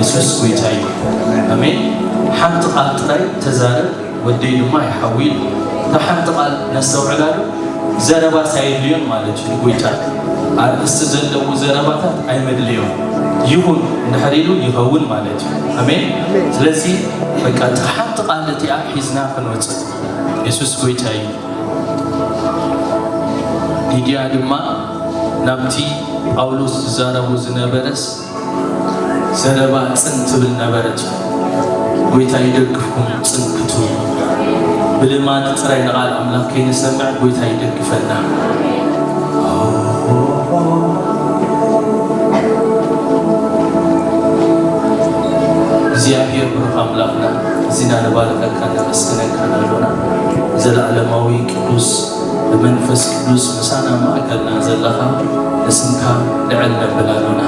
የሱስ ጎይታ እዩ። ኣሜን። ሓንቲ ቃል ጥራይ ተዛረብ፣ ወደይ ድማ ይሓዊ። እታ ሓንቲ ቃል ነስተውዕላሉ። ዘረባስ ኣየድልዮን ማለት እዩ ንጎይታ። ኣርእስቲ ዘለዎ ዘረባታት ኣይመድልዮን። ይኹን እንድሕር ኢሉ ይኸውን ማለት እዩ። ኣሜን። ስለዚ በቃ እታ ሓንቲ ቃል እቲኣ ሒዝና ክንወፅእ። የሱስ ጎይታ እዩ። ሊድያ ድማ ናብቲ ጳውሎስ ዝዛረቡ ዝነበረስ ዘረባ ጽን ትብል ነበረት። ጎይታ ይደግፍኩም፣ ጽን ክትብሉ። ብልማድ ጥራይ ንቓል ኣምላኽ ከይንሰምዕ ጎይታ ይደግፈና። እግዚኣብሔር ብሩኽ ኣምላኽና፣ እዚና ንባርኸካ፣ ነመስግነካ ኣለና። ዘለኣለማዊ ቅዱስ ብመንፈስ ቅዱስ ምሳና ማእከልና ዘለኻ ንስምካ ልዕል ነብል ኣሎና።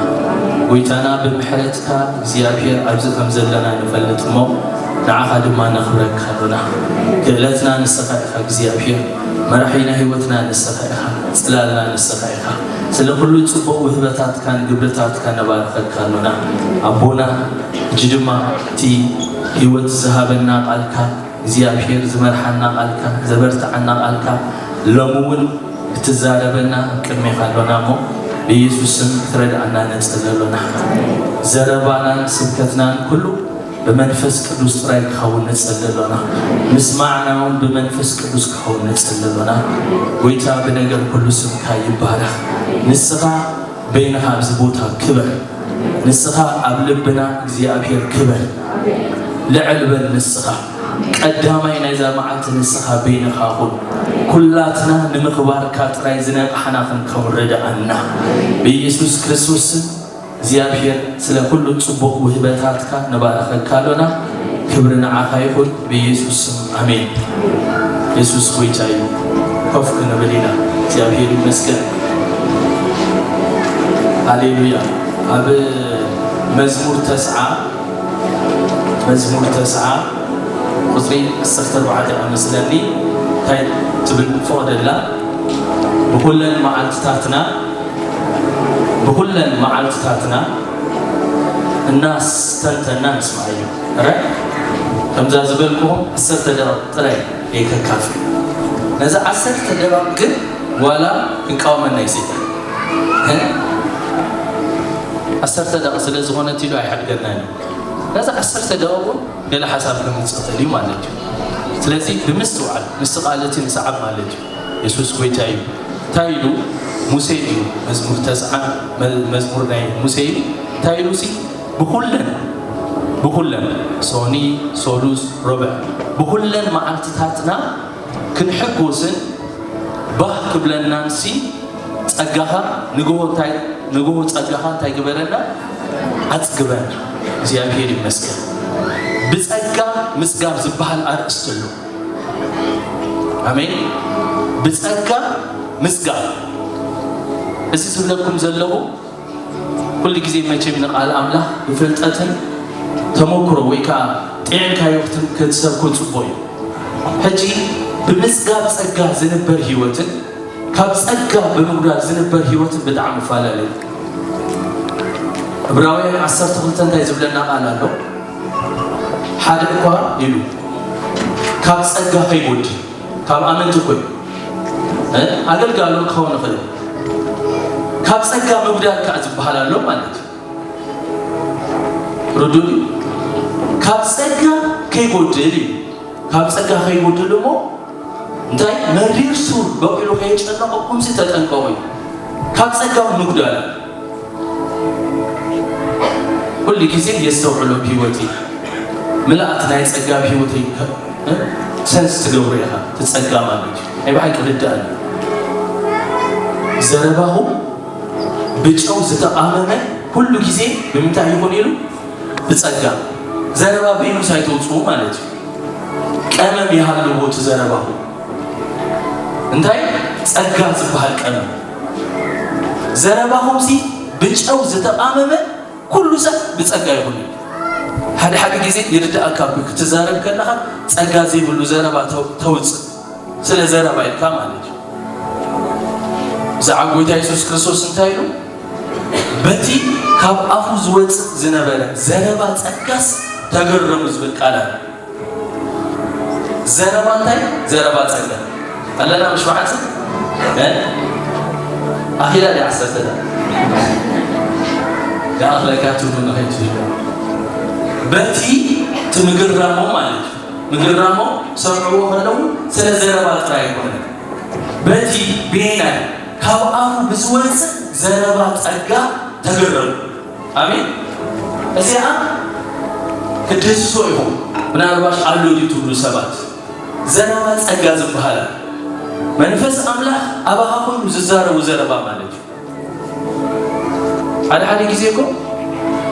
ጎይታና ብምሕረትካ እግዚኣብሔር ኣብዚ ከም ዘለና ንፈልጥ እሞ ንዓኻ ድማ ነኽብረካ ኣሎና። ክእለትና ንስኻ ኢኻ እግዚኣብሔር፣ መራሒና ህይወትና ንስኻ ኢኻ፣ ጽላልና ንስኻ ኢኻ። ስለ ኩሉ ጽቡቕ ውህበታትካን ግብርታትካን ነባርኸካ ኣሎና ኣቦና። ሕጂ ድማ እቲ ህይወት ዝሃበና ቃልካ እግዚኣብሔር ዝመርሓና ቃልካ፣ ዘበርትዓና ቃልካ፣ ሎሚ እውን ክትዛረበና ቅድሜኻ ኣሎና እሞ፣ ብኢየሱስ ስም ክትረድኣና ንጸሊ ኣሎና። ዘረባናን ስብከትናን ኩሉ ብመንፈስ ቅዱስ ጥራይ ክኸውን ንጸሊ ኣሎና። ምስማዕና እውን ብመንፈስ ቅዱስ ክኸውን ንጸሊ ኣሎና። ጎይታ ብነገር ኩሉ ስምካ ይባረኽ። ንስኻ በይንኻ ኣብዚ ቦታ ክበር። ንስኻ ኣብ ልብና እግዚኣብሔር ክበር። ልዕል በል ንስኻ። ቀዳማይ ናይዛ መዓልቲ ንስኻ በይንኻ ኩን። ኩላትና ንምኽባርካ ጥራይ ዝነቕሓና ክንከውን ርድኣና። ብኢየሱስ ክርስቶስ ስም እግዚኣብሔር ስለ ኩሉ ጽቡቕ ውህበታትካ ንባርኸካ ኣሎና። ክብሪ ንዓኻ ይኹን ብኢየሱስ ስም ኣሜን። የሱስ ጎይታ እዩ። ኮፍ ክንብል ኢና። እግዚኣብሔር ይመስገን። ሃሌሉያ። ኣብ መዝሙር ተስዓ፣ መዝሙር ተስዓ ቁጽሪ ዓሰርተ ኣርባዕተ እመስለኒ እንታይ ትብል ፍቕደላ። ብኹለን መዓልትታትና፣ ብኹለን መዓልትታትና እናስተንተና ንስማዕ እዩ። ረ ከምዛ ዝበልኩኹም ዓሰርተ ደቂቕ ጥራይ እየ ከካፍል። ነዚ ዓሰርተ ደቂቕ ግን ዋላ ክቃወመና እዩ ሰይጣን። እ? ዓሰርተ ደቂቕ ስለ ዝኾነት ኢሉ ኣይሓድገናን እዩ። ነዚ ዓሰርተ ደቂቕ እውን ገለ ሓሳብ ከምጽእ ይኽእል እዩ ማለት እዩ። ስለዚ ብምስትውዓል ምስቲ ቃል እቲ ንሰዓብ ማለት እዩ። የሱስ ጎይታ እዩ። እንታይ ኢሉ? ሙሴ እዩ መዝሙር ተስዓ፣ መ-፣ መዝሙር ናይ ሙሴ እዩ። እንታይ ኢሉ ሲ? ብኹለን፣ ብኹለን ሶኒ፣ ሶሉስ፣ ሮብዕ፣ ብኹለን መዓልትታትና ክንሕጎስን ባህ ክብለናን ሲ ጸጋኻ ንግሆ እንታይ፣ ንግሆ ጸጋኻ እንታይ ግበረና? ኣጽግበና። እግዚኣብሔር ይመስገን። ብጸጋ ምጽጋብ ዝበሃል ኣርእስቲ ኣሎ። ኣሜን። ብጸጋ ምጽጋብ። እዚ ዝብለኩም ዘለኹ ኩሉ ግዜ መቸም ንቃል ኣምላኽ ብፍልጠትን ተመክሮ ወይ ከኣ ጥዒምካዮ ክትም-፣ ክትሰብኮ ጽቡቕ እዩ። ሕጂ ብምጽጋብ ጸጋ ዝንበር ህይወትን ካብ ጸጋ ብምጉዳል ዝንበር ህይወትን ብጣዕሚ ይፈላለ እዩ። ዕብራውያን ዓሰርተ ክልተ እንታይ ዝብለና ቃል ኣሎ? ሓደ እኳ ኢሉ ካብ ጸጋ ከይጎድል፣ ካብ ኣመንቲ እኮ እዩ። እ? ኣገልጋሎ ክኸውን ይኽእል እዩ። ካብ ጸጋ ምጉዳል ከኣ ዝበሃል ኣሎ ማለት እዩ። ርዱእ እዩ። ካብ ጸጋ ከይጎድል እዩ። ካብ ጸጋ ከይጎድል እሞ እንታይ መሪር ሱር በቂሉ ከየጨነቐኩምሲ ተጠንቀቑ እዩ። ካብ ጸጋ ምጉዳል ኩሉ ግዜ የስተውዕሎ ብህይወተይ። ምልኣት ናይ ጸጋ ብህይወተይ ከ-፣ እ? ሰንስ ትገብሮ ኢኻ። እቲ ጸጋ ማለት እዩ። ናይ ብሓቂ ርዳእ እዩ። ዘረባኹም ብጨው ዝተቓመመ ኩሉ ግዜ ብምንታይ ይኹን ኢሉ? ብጸጋ። ዘረባ በይኑስ ኣይተውጽኡ ማለት እዩ። ቀመም ይሃልዎ እቲ ዘረባኹም። እንታይ? ጸጋ ዝበሃል ቀመም። ዘረባኹምሲ ብጨው ዝተቓመመ ኩሉ ሰብ ብጸጋ ይኹን እዩ። ሓደ ሓደ ግዜ ይርድኣካ እኮ ክትዛረብ ከለኻ ጸጋ ዘይብሉ ዘረባ ተው-፣ ተውጽእ። ስለ ዘረባ ኢልካ ማለት እዩ። ብዛዕባ ጎይታ የሱስ ክርስቶስ እንታይ ኢሉ? በቲ ካብ ኣፉ ዝወፅእ ዝነበረ ዘረባ ጸጋስ ተገረሙ ዝብል ቃል ኣሎ። ዘረባ እንታይ? ዘረባ ጸጋ ኣለና። ምሽ መዓት ኣኺላ ዲ ዓሰርተ ዳ ኣኽለካ ትብሉ ንኸይትብሉ በቲ ትምግራሞ ማለት እዩ። ምግራሞ ሰምዕዎ ከለዉ ስለ ዘረባ ጥራይ ኣይኮነ፣ በቲ ቤናይ ካብ ኣፉ ብዝወፅእ ዘረባ ጸጋ ተገረሙ። ኣሜን። እዚኣ ክትድህስሶ ኢኹም። ምናልባሽ ኣሎ ድዩ ትብሉ ሰባት፣ ዘረባ ጸጋ ዝበሃል መንፈስ ኣምላኽ ኣባኻ ኮይኑ ዝዛረቡ ዘረባ ማለት እዩ። ሓደ ሓደ ግዜ እኮ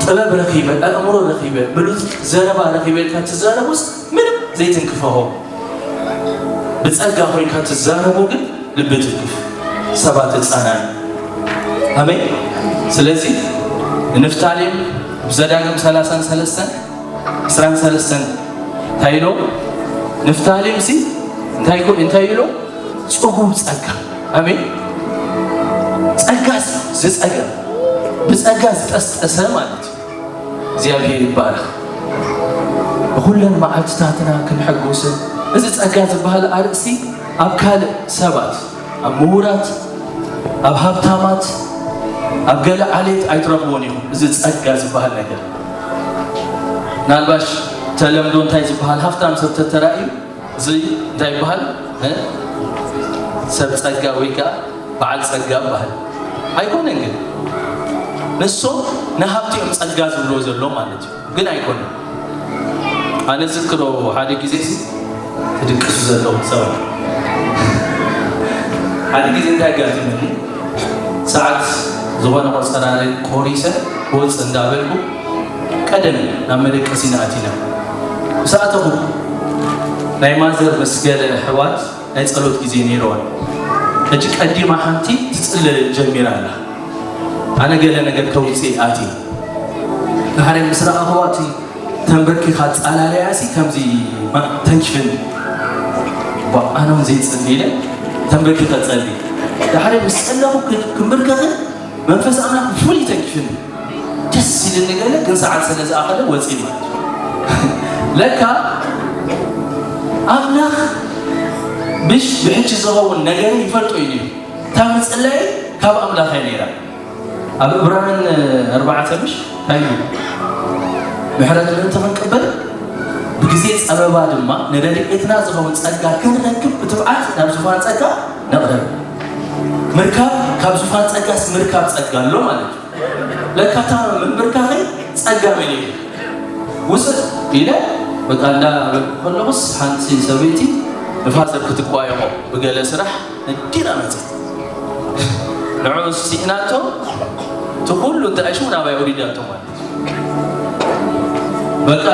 ጥበብ ረኺበ፣ ኣእምሮ ረኺበ፣ ብሉጽ ዘረባ ረኺበ ኢልካ ትዛረቡስ ምንም ዘይትንክፈሆ። ብጸጋ ኮይንካ ትዛረቡ ግን ልቢ ትንክፍ፣ ሰባት ትጻናን። ኣሜን። ስለዚ ንፍታሌም ብዘዳግም ሰላሳን ሰለስተን ዕስራን ሰለስተን እንታይ ኢሎ? ንፍታሌም ሲ እንታይ ኮ-፣ እንታይ ኢሎ? ጽጉብ ጸጋ። ኣሜን። ጸጋ ዝጸገ፣ ብጸጋ ዝጠስጠሰ ማለት እዩ። እግዚኣብሔር ይባረኽ። ብኹለን መዓልትታትና ክንሕጎስን፣ እዚ ጸጋ ዝበሃል ኣርእስቲ ኣብ ካልእ ሰባት፣ ኣብ ምሁራት፣ ኣብ ሃብታማት፣ ኣብ ገለ ዓሌት ኣይትረኽቦን ኢኹም። እዚ ጸጋ ዝበሃል ነገር ምናልባሽ ተለምዶ እንታይ ዝበሃል ሃብታም ሰብ ተተራእዩ፣ እዚ እንታይ ይበሃል? እ? ሰብ ጸጋ ወይ ከኣ በዓል ጸጋ ይበሃል። ኣይኮነን ግን። ንሶም ንሃብቲ እዮም ጸጋ ዝብልዎ ዘሎ ማለት እዩ። ግን ኣይኮነን። ኣነ ዝክሮ ሓደ ግዜ ሲ ትድቅሱ ዘለኹም ሰባት። ሓደ ግዜ እንታይ ኣጋጢመኒ? ሰዓት ዝኾነ ቆጸራ ቆሪሰ ክወጽእ እንዳበልኩ ቀደም ናብ መደቀሲና ኣቲና። ምስ ኣተኹ ናይ ማዘር ምስ ገለ ኣሕዋት ናይ ጸሎት ግዜ ነይርወን። ሕጂ ቀዲማ ሓንቲ ትጽሊ ጀሚራ ኣላ። ኣነ ገለ ነገር ከውጽእ ኣትየ። ድሓር ምስ ረኣኽዋ እቲ ተንበርኪኻ ኣጻላለያሲ ከምዚ ማ-፣ ተንኪፍኒ። ቧ፣ ኣነ እውን ዘይጽሊ ኢለ ተንበርኪኸ ጸሊ። ድሓር ምስ ጸለኹ ክ-፣ ክምብርከኽን መንፈስ ኣምላኽ ብፍሉይ ተንኪፍኒ። ደስ ኢልኒ ገለ፣ ግን ሰዓት ስለ ዝኣኸለ ወጺእ ማለት እዩ። ለካ ኣምላኽ ብሽ-፣ ብሕጂ ዝኸውን ነገር ይፈልጦ እዩ ነይሩ። እታ ምጽላይ ካብ ኣምላኽ እያ ነይራ። ኣብ ዕብራውያን ኣርባዕተ ምሽ እንታይ እዩ? ምሕረት ምእንቲ ክንቅበል ብግዜ ጸበባ ድማ ንረድኤትና ዝኸውን ጸጋ ክንረክብ ብትብዓት ናብ ዙፋን ጸጋ ንቕረብ። ምርካብ፣ ካብ ዙፋን ጸጋስ ምርካብ ጸጋ ኣሎ ማለት እዩ። ለካ እታ ምንብርካኸይ ጸጋ መሊኡ ውፅእ ኢለ በቃ እንዳበልኩ ከለኹስ ሓንቲ ሰበይቲ ንፋዘር ክትቋየቖ ብገለ ስራሕ ነዲራ መፅእ። ንዑ ስኢናቶ እቲ ኩሉ ተኣሽሙ ናባይ ወሪዳቶ ማለት እዩ። በቃ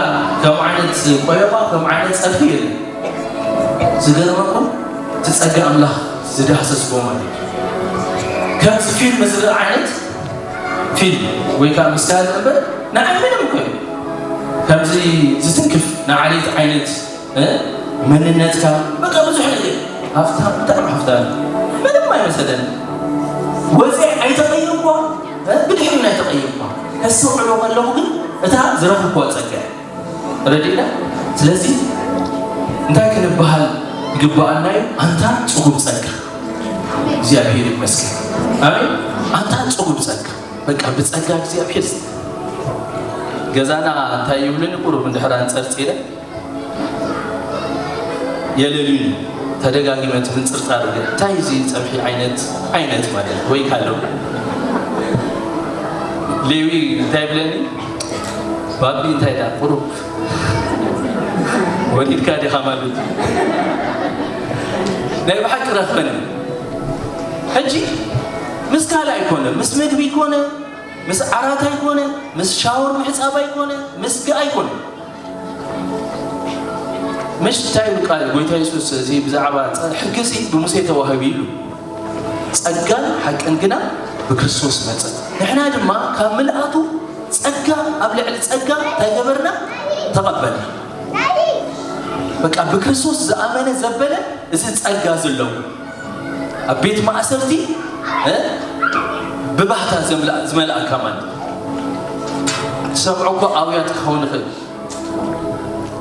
ከም ዓይነት ቆየቋ ከም ዓይነት ፀርፊ የለን። ዝገርመኩም እቲ ጸጋ ኣምላኽ ዝዳህሰስዎ ማለት እዩ። ከምዚ ፊልም ዝርኢ ዓይነት ፊልም ወይ ከዓ ምስጋል እምበር ንዓይ ምንም እኮ እዩ። ከምዚ ዝትንክፍ ንዓሌት ዓይነት፣ እ፣ መንነትካ በቃ ብዙሕ ነገር ሃፍታም፣ ብጣዕሚ ሃፍታም፣ ምንም ኣይመሰለን። ወፂአ ኣይተቐየምኳ፣ እ፣ ብድሕሪ ናይ ተቐየምኳ ከስተውዕሎ ከለኹ ግን እታ ዝረኽብኳ ጸጋ እያ። ረዲእና። ስለዚ እንታይ ክንበሃል ይግባኣና እዩ? ኣንታ ጽጉብ ጸጋ። እግዚኣብሔር ይመስገን። ኣሜን። ኣንታ ጽጉብ ጸጋ። በቃ ብጸጋ እግዚኣብሔር ገዛና እንታይ ይብሉኒ ቁሩብ እንድሕር ኣንጸርጺረ የለልዩኒ። ተደጋጊመ እቲ ምንጽርጻር ግን እንታይ እዚ ጸብሒ ዓይነት ዓይነት ማለት ወይ ካለው ሌዊ እንታይ ይብለኒ? ባቢ እንታይ ዳ ቁሩብ ወሊድካ ዲኻ ማለት እዩ። ናይ ብሓቂ ረኽበኒ። ሕጂ ምስ ካልእ ኣይኮነ፣ ምስ ምግቢ ይኮነ፣ ምስ ዓራት ኣይኮነ፣ ምስ ሻወር ምሕጻብ ኣይኮነ፣ ምስ ገ ኣይኮነ። ምሽ እንታይ ኢሉ ቃል ጎይታ የሱስ እዚ ብዛዕባ ጸ-፣ ሕጊ እዚ ብሙሴ ተዋሂቡ ኢሉ። ጸጋን ሓቅን ግና ብክርስቶስ መጸት። ንሕና ድማ ካብ ምልኣቱ ጸጋ ኣብ ልዕሊ ጸጋ እንታይ ገበርና? ተቐበልና። በቃ ብክርስቶስ ዝኣመነ ዘበለ እዚ ጸጋ ዘለዎ ኣብ ቤት ማእሰርቲ፣ እ፣ ብባህታ ዘምልኣ-፣ ዝመልኣካ ማለት እዩ። ሰምዑ እኮ ኣውያት ክኸውን ይኽእል።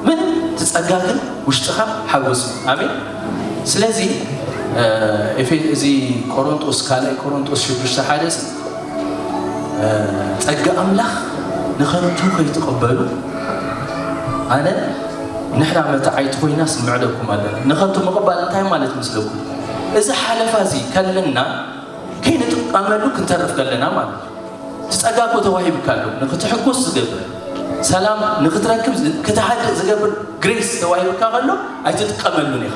ምን ትጸጋ ግን ውሽጥኻ ሓጎስ። ኣሜን። ስለዚ፣ እ፣ ኤፌ-፣ እዚ ቆሮንጦስ፣ ካልኣይ ቆሮንጦስ ሽዱሽተ ሓደ ሲ፣ እ፣ ጸጋ ኣምላኽ ንኸንቱ ከይትቕበሉ፣ ኣነ ንሕና መተዓይቲ ኮይና ስምዕለኩም ኣለና። ንኸንቱ ምቕባል እንታይ ማለት ምስለኩም? እዚ ሓለፋ እዚ ከለና ከይንጥቀመሉ ክንተርፍ ከለና ማለት እዩ። እቲ ጸጋ እኮ ተዋሂብካ ኣሎ፣ ንክትሕጎስ ዝገብር፣ ሰላም ንክትረክብ ዝ-፣ ክትሃድእ ዝገብር ግሬስ ተዋሂብካ ከሎ ኣይትጥቀመሉን ኢኻ።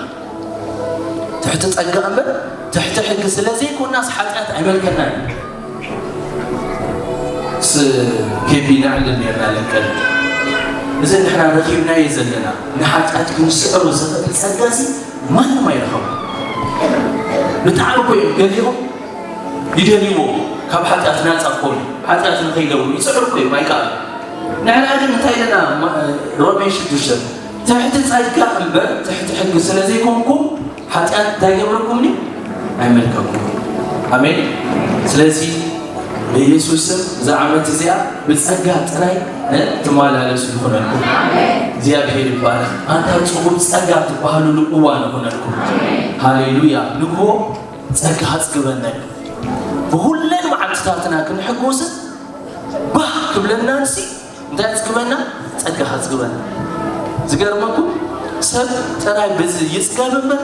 ትሕቲ ጸጋ እምበር ትሕቲ ሕጊ ስለ ዘይኮናስ ሓጢኣት ኣይመልከናን እዩ። ስ-፣ ኬቢ ነዕልል ነርና ለንቀል። እዚ ንሕና ረኺብናዮ ዘለና ንሓጢኣት ክንስዕሮ ዝኽእል ጸጋ እዚ ማንም ኣይረኸቦ። ብጣዕሚ እኮ እዮም ገሊኦም ይደልይዎ፣ ካብ ሓጢኣት ናጻ ክኾኑ፣ ሓጢኣት ንኸይገብሩ ይጽዕሩ እኮ እዮም፣ ኣይከኣሉ። ንሕና ግን እንታይ ኢለና? ማ-፣ ሮሜ ሽዱሽተ፣ ትሕቲ ጸጋ እምበር ትሕቲ ሕጊ ስለ ዘይኮንኩም፣ ሓጢኣት እንታይ ገብረኩም እዩ? ኣይመልከኩም። ኣሜን። ስለዚ ብኢየሱስ ስም እዛ ዓመት እዚኣ ብጸጋ ጥራይ፣ እ፣ ትመላለሱ ይኹነልኩም። እግዚኣብሔር ይባረክ። ኣንታ ጽጉብ ጸጋ ትበሃሉሉ እዋን ይኹነልኩም። ሃሌሉያ። ንግሆ ጸጋ ኣጽግበና እዩ። ብኹለን መዓልትታትና ክንሕጎስን ባህ ክብለናንሲ እንታይ ኣጽግበና? ጸጋ ኣጽግበና። ዝገርመኩም ሰብ ጥራይ በዚ ይጽገብ እምበር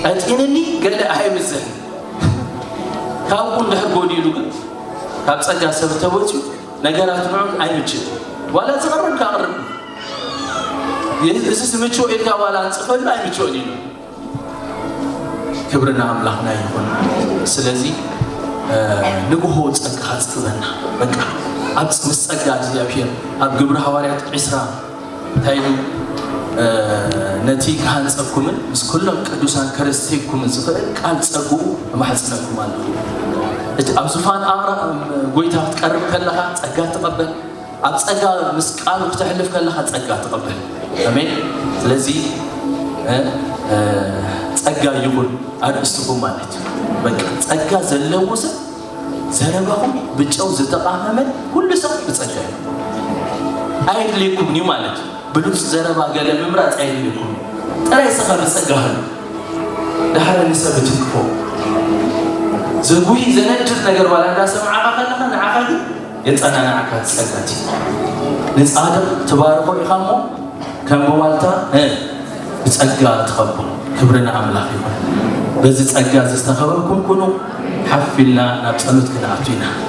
ቀጢንኒ ገለ ኣይብዝሕን። ካብኡ እንድሕር ጎዲሉ ግን ካብ ጸጋ ሰብ ተወጽዩ ነገራት ንዑ ኣይምችእ። ዋላ ዝቐርብ ካቕርብ። እዚ ዝምችኦ ኢልካ ዋላ እንጽፈሉ ኣይምችኦን ኢሉ። ክብሪ ንኣምላኽና ይኹን። ስለዚ፣ እ፣ ንግሆ ጸጋ ኣጽግበና። በቃ ኣብ ምስ ጸጋ እግዚኣብሔር ኣብ ግብሪ ሃዋርያት ዕስራ እንታይ ኢሉ? እ፣ ነቲ ክሃንጸኩምን ምስ ኩሎም ቅዱሳን ከረስተይኩምን ዝኽእል ቃል ጸግኡ እማሕጽነኩም ኣለኹ። እቲ ኣብ ዙፋን ኣቕራ-፣ ጎይታ ክትቀርብ ከለኻ ጸጋ ትቐበል። ኣብ ጸጋ ምስ ቃሉ ክተሕልፍ ከለኻ ጸጋ ትቐበል። ኣሜን። ስለዚ፣ እ፣ እ፣ ጸጋ ይኹን ኣርእስትኹም ማለት እዩ። በቃ ጸጋ ዘለዎ ሰብ ዘረባኹም ብጨው ዝተቓመመ ኩሉ ሰብ ብጸጋ እዩ። ኣየድልየኩምን እዩ ማለት እዩ። ብሉጽ ዘረባ ገለ ምምራጽ ኣየድልየኩምን እዩ። ጥራይ ስኻ ብጸጋ ሃሉ። ደሓር ንሰብ ትንክፎ። ዘጉሂ ዘነድር ነገር ዋላ እንዳሰማዕኻ ከለኻ ንዓኻ ግን የጸናንዓካ ጸጋ እቲ። ንጻድቕ ትባርኾ ኢኻ እሞ ከም ብዋልታ፣ እ፣ ብጸጋ ትኸቦ። ክብሪ ንኣምላኽ ይኹን። በዚ ጸጋ እዚ ዝተኸበብኩም ኩኑ። ሓፍ ኢልና ናብ ጸሎት ክንኣቱ ኢና።